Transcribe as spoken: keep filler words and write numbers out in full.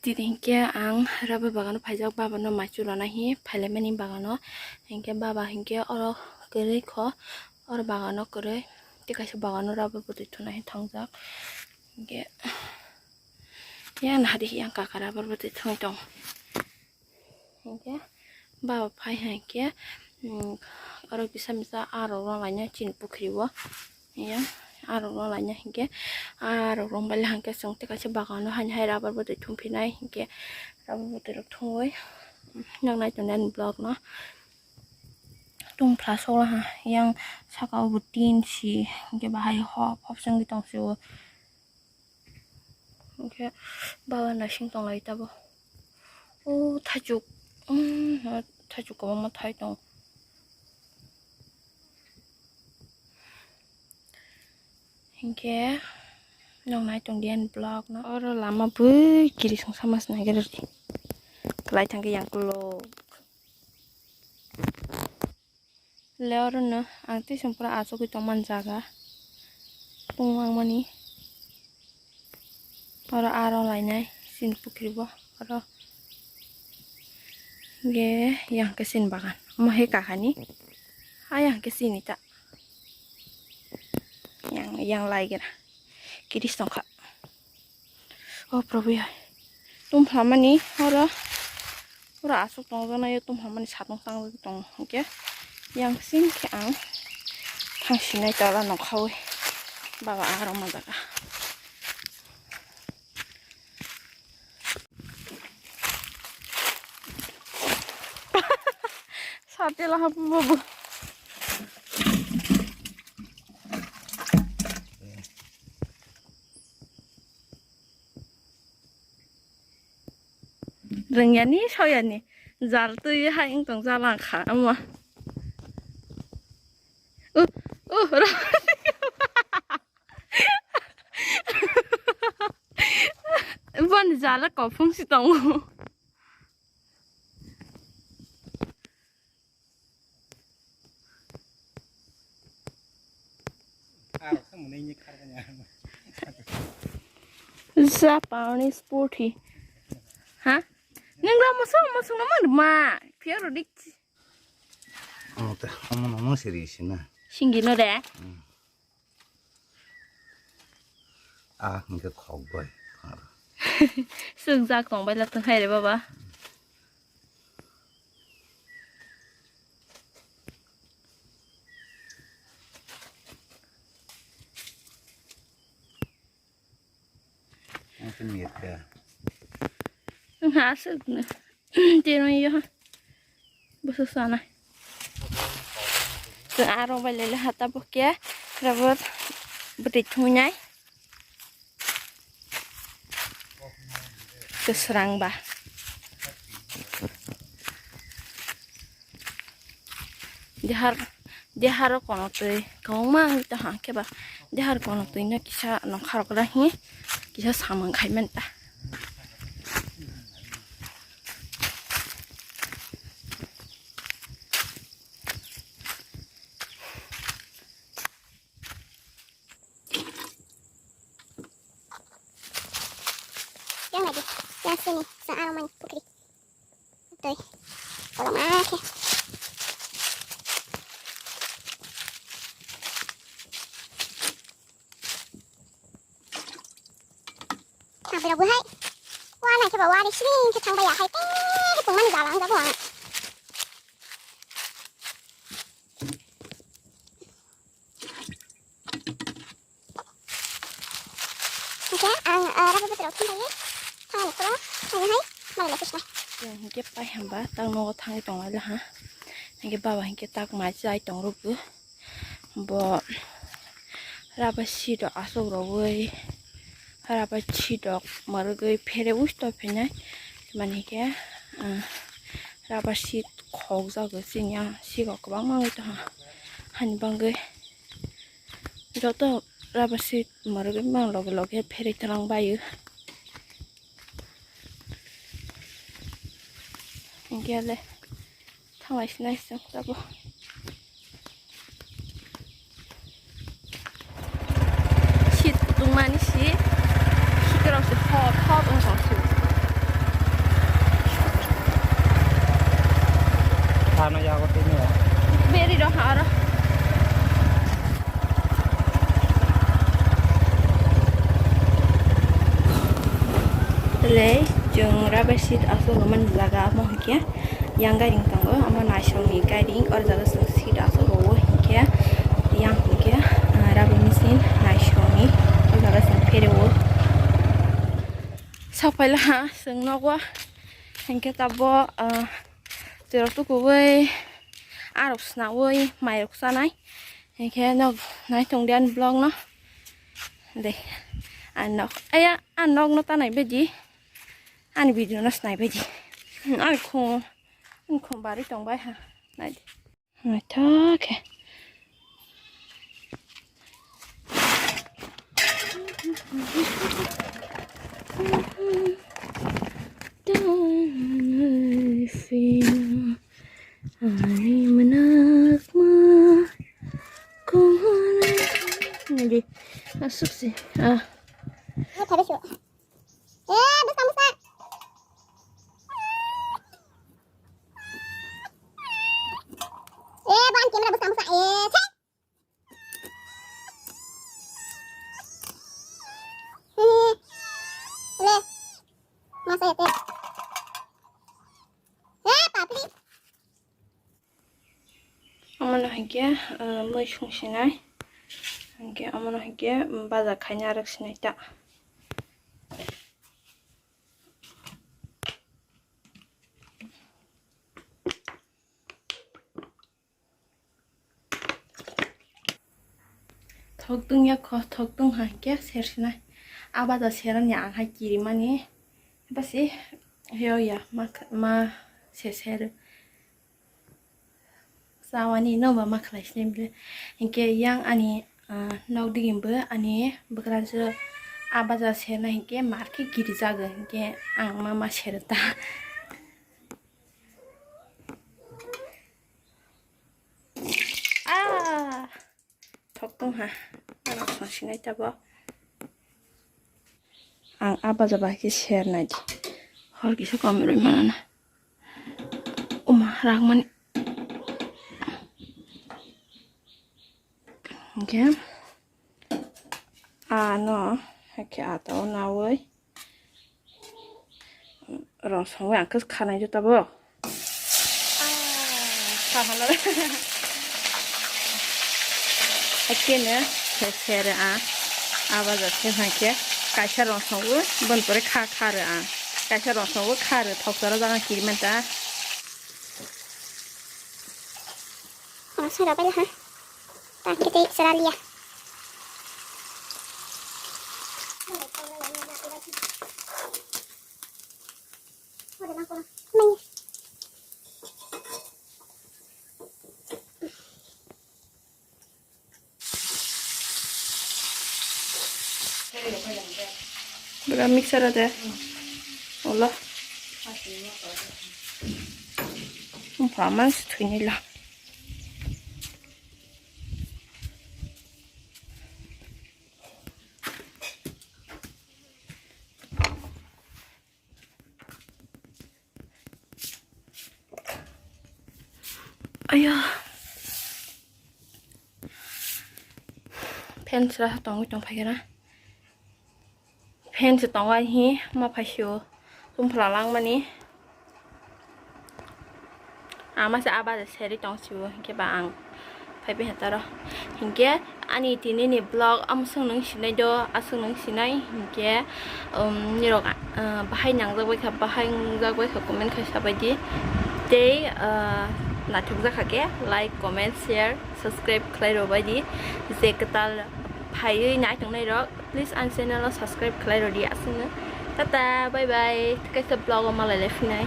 Hinkhe ang rubber bagano phaijak, baba no maichu rwna hi phailaimani bagano. Hinkhe baba hinkhe oro kwrwi kho, oro bagano kwrwi. Tei kaisa bagano rubber bwtwi thuna hi thangjak. Hinkhe yang nahadi yang kaka rubber bwtwi thwngwi tong. Hinkhe baba phai hinkhe, mm, oro kisa misa arok rwlaina chini pukhiri o. Ya, arok rwlaina hinkhe, arok rwbaile hinkhe chwng tei kaisa bagano haini hai rubber bwtwi thungphinai hinkhe rubber bwtwi rok thungwi nang nai tongnai ani vlog no. Tungphla sokla ha, yang saka o bo tin si, hinkhe bahai hop hop se wngwi tong si o. Hinkhe baba naising tonglai tabo. O thaichuk, um, thaichuk kwbangma thai tong. Hinkhe nong nai tong diyan vlog no. Oro lama bui kiri song sama se nai gari. Kwlai thangkhe yang kuluk. Le oro no ang tei song pura achugwi tongmani jaga. Tung mangmani. Oro aro lainai chini pukhiri bo. Oro ge yang khe chini bagan. Omo he kakhani. Ayang khe chini ta. Yang, yang lai gira. Kiris tongkha. O Probhu ya. Tum phamani oro. Pura aswk tongjaknai o tum phamani satong tangjak tong hinkhe. Yang sing khe ang thang sinai tola nokhawi. Baba aro ma jaga. Satela hapu babu. Rwngyani soyani jal twi hai wng tong jala kha omo. Uh, uh, ro-, boni jala kophung si tongo. Japani sporty. Ha? Neng ra mosong mosong na ma ma. Piaro dik. Omo te, omo no mo siri sina. Singi no de. Ah, hinkhe khok bai. Sukjak tong bai la tong hai re baba. Ang khe miya khe. Wngkha aswk no. Tini yo. Bwswk sana. Chwng aro bai lele hata bo khe rubber bwtwi thungnai. Kwsrang ba. Dehar, deharo kono twi kwbangma wngwi tongkha, hwnkhe ba dehar kono twi no kisa nokha rok rahi kisa samung khai manta. Yang lagi, yang sini, sa aromanya putri. Tui, kolom akhe. Tapi lagu hai, wah naikhe ba wari sring khe thangbai ya hai, tei khe tongmani jalang jago ang. Hingke ang, ah, rubber bwtwi rok thumbai ye thangani phuru thangwi hai malai lai khe sinai. Hinkhe pai hamba tak nogo thangwi tonglaila ha. Hinkhe baba hinkhe tak mai chai tong rwkgo. Bo rubber seed rok aswk rwui, rubber seed rok mwrwgwi phere usto phinai. Mani khe, ah, rubber seed khokjago chini a seed rok kwbangma wngwi tongkha. Hani bagwi joto rubber seed mwrwgwi mang loge loge pherwi twlang baio. Hinkhe le thanglai sinai chwng tabuk. Seat kutung mani si, seat rok se hot hot wng tong si. Beri rok ha oro. Tele, chwng rubber sheet aswk rwmani jaga amo hinkhe yang gairing tongo, amo naisokni gairing, o jaga chwng sheet aswk rwo hinkhe yang hinkhe, ah, rubber machine naisokni o jaga chwng phereo. Sok phaila ha chwng nogo hinkhe tabo, ah, twerok tukuwi arok snawi mairok chanai. Hinkhe nok nai tong di ani vlog no. De. Ang nok. Aya, ang nok no ta nai baidi. Ani video no snai baidi. Ani khung, ani khung bari tong bai ha. Nai di. Nai ta khe. Ani mwnakma kongana. Nadi, aswk se, ah. Ah, thabe su. Eh, bwsa, bwsa. Eh, ban camera bwsa, bwsa. Eh, chek. Le. Masa ya, teh. Eh, papli. Omono hinkhe, eh, mui sung sinai. Hinkhe omono hinkhe, mm, baja khaina rwk sinai ta. Thok tong ya kho, thok tong hai khe ser sinai. A baja serani ang hai kirimani. Basi, yo ya, ma, ma se ser. Sawani no ba ma khlai sinai bwle. Hinkhe yang ani, ah, nok digimbo ani bwkrajwk a baja serna hinkhe mar khe girijago. Hinkhe ang ma, ma serta. Ah! Thok tong ha. Ano song sinai tabo. Ang a baja bai khe ser nai di. Hor kisa kom rwi mana na. Uma, rang mani. Hinkhe ano, hinkhe ato nawi. Rong songwi ang khe khanai jota bo. Hakhe no se sere ang. Aba ja se hakhe kaisa rong songwi bon pore kha kha re ang. Kaisa rong songwi kha re thok chara jaga kiri manta. Rong song rabai ha. Ta kete sara liya. Bera mixer de. Ola. Umpa mas thuini la. Aya. Fan sra tongwi tong phaikha na. Fan se tongo hi ma phaisio. Tum phla langmani. Ama se aba de seri tong sio, hinkhe ba ang phai bai hataro. Hinkhe ani tini ni vlog amsong nung sinai do, aswk nung sinai, hinkhe, um, nirok, uh, bahai nangjak bai kha, bahai wngjak bai kha, comment khai sabai di. Tei, uh, naithok jak kha khe, like, comment, share, subscribe khlai rw bai di. Je kwtal phaiwi nai tongnai rok, please ani channel o subscribe khlai rw di aswk no. Tata, bye bye, kaisa vlog o malai lai phinai.